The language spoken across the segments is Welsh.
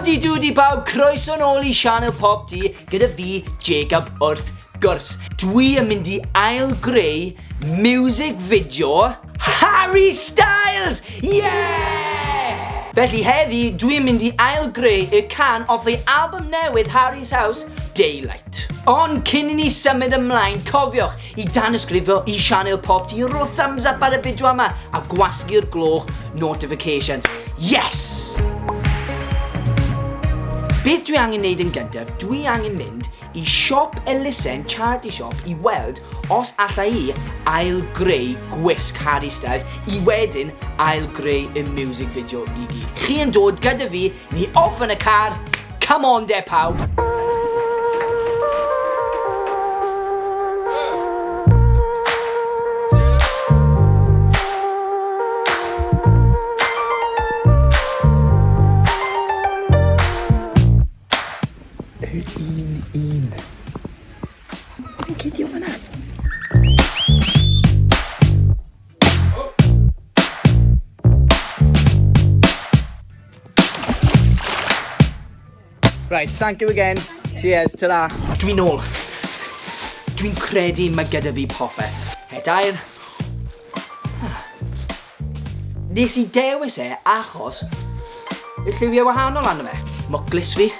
Howdy doody pawb, croeso nôl i sianel Pop Du gyda fi, Jacob, wrth gwrs. Dwi yn mynd i ail-greu music video Harry Styles! Yes! Felly heddi, dwi'n mynd i ail-greu y can off ei album newydd Harry's House, Daylight. Ond cyn i ni symud ymlaen, cofiwch i danysgrifio i sianel Pop Du, rho thumbs up ar y fideo yma a gwasgu'r gloch notifications. Yes! Beth dwi angen neud yn gyntaf, dwi angen mynd i siop elusen, charity shop, i weld os alla i ail-greu gwisg Harry Styles i wedyn ail-greu y music video i gyd. Chi yn dod gyda fi, ni off yn y car, come on de pawb! Yr un un. Oedd yn cuddio fan'na. Right, thank you again. Cheers, ta-ra. Dwi'n ôl. Dwi'n credu mae gyda fi popeth. Het air. Nes i dewis e achos y lliwiau wahanol arno fe. Mwclis fi.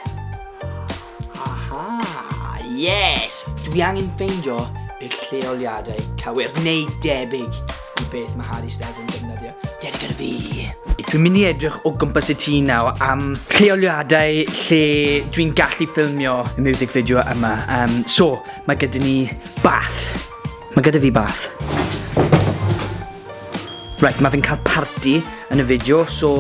Aha, yes! Dwi angen ffeindio y lleoliadau cywir, neu debyg i beth mae Harry Styles yn defnyddio. Dere gyda fi. Dwi'n mynd i edrych o gwmpas y tŷ nawr am lleoliadau lle dwi'n gallu ffilmio y music video yma. So, mae gyda ni bath. Mae gyda fi bath. Right, mae fe'n cael parti yn y fideo, so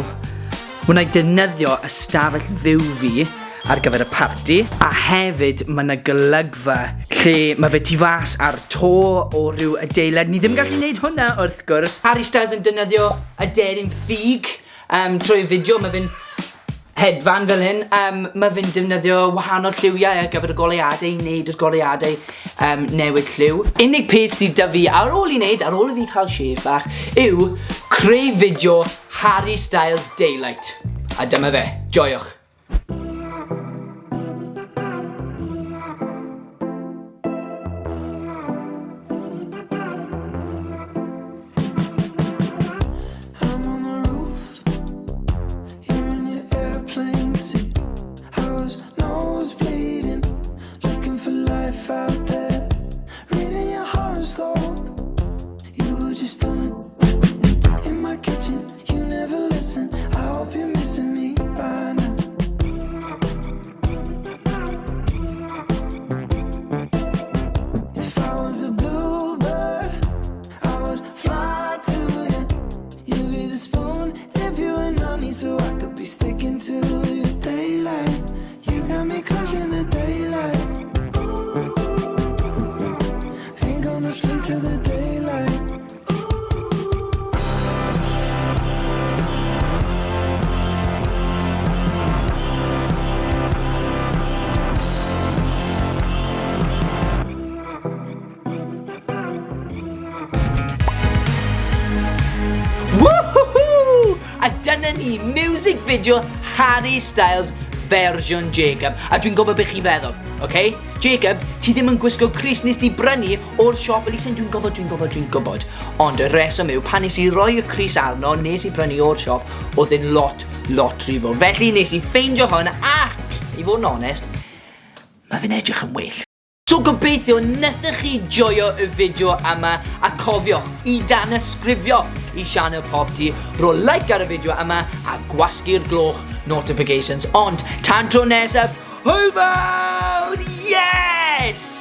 wna i defnyddio ystafell fyw fi ar gyfer y parti. A hefyd mae yna golygfa lle mae fe tu fas ar to o rhyw adeilad. Ni ddim yn gallu gwneud hwnna wrth gwrs. Harry Styles yn defnyddio aderyn ffug trwy'r fideo. Mae fe'n hedfan fel hyn. Mae fe'n defnyddio wahanol lliwiau ar gyfer y goleuadau i wneud y goleuadau newid lliw. Unig peth sydd 'da fi ar ôl i wneud, ar ôl i fi cael shave bach, yw creu fideo Harry Styles Daylight. A dyma fe. Joiwch. I'm on the roof. You're in your airplane seat. I was nosebleeding, looking for life out there. Reading your horoscope. You were just on in my kitchen. You never listen. I hope you're missing me by now. If I was a bluebird, I would fly to you. You'd be the spoon, dip you in honey, so I could be sticking to your daylight. You got me caught in the daylight. Ain't gonna sleep till the daylight. Woohoo! A dyna ni, music video Harry Styles fersiwn Jacob. A dwi'n gwybod beth chi'n feddwl, oce? Jacob, ti ddim yn gwisgo crys nes di brynu o'r siop elusen. Dwi'n gwybod, dwi'n gwybod, dwi'n gwybod. Ond y reswm yw, pan nes i roi y crys arno, nes i brynu o'r siop, oedd e'n lot, lot rhy fawr. Felly nes i ffeindio hwn ac, i fod yn onest, mae fe'n edrych yn well. So gobeithio nethoch chi joio y fideo yma a cofiwch i danysgrifio i sianel Pop Du, rho like ar y fideo yma a gwasgu'r gloch notifications. Ond tan tro nesaf, hwyl fawr! Yes!